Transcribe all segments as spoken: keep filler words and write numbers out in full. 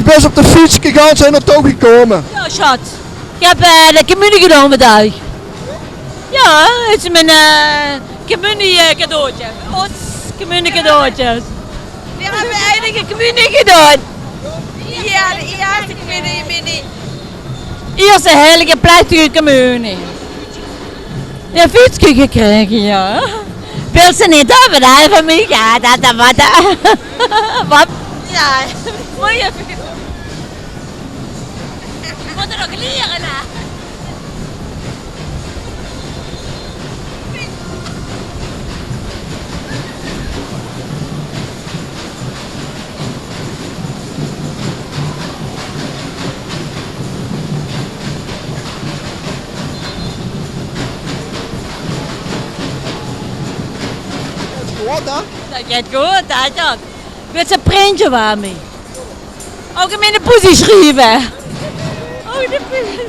Bis op de fiets gegange, zeen d'r toch gekómme. Jao, sjat. Ich höb, eh, de communie gedaon vandaag. Jao, 't is mien, eh, communie, eh, cadeautje. Ós communie cadeautjes. Veer höbbe eindelik communie gedaon. Jao, de ierste communie, communie. Ierste heilige plechtige communie. Ein fietske gekrege, jao. Wils se neet höbbe, dan van mich, jao, det, det, waat, waat? Jao, moeie fiets. Mót 't nog liere, hè? Det geit good, hè? Det geit good, hè, Jack? Wils se e printje van mich? Ouch in miene poesie sjrieve. Ouch in de poesie.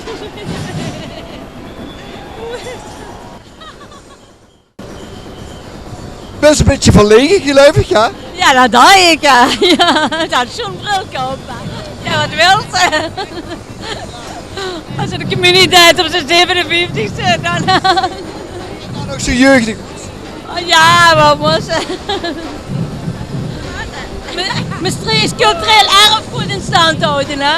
Bis e bietje verlege, geluif ich, jao? Jao, det dach ich, jao. Jao, ich had sjoon brilke op, hè. Jao, waat wils se? Es se de communie deis op de zevenenvieftigste, dan... Dan nog zoe jeugdig. Oh jao, waat mós se? Me-, Mestreechs cultureel erfgood in stand hawte, hè?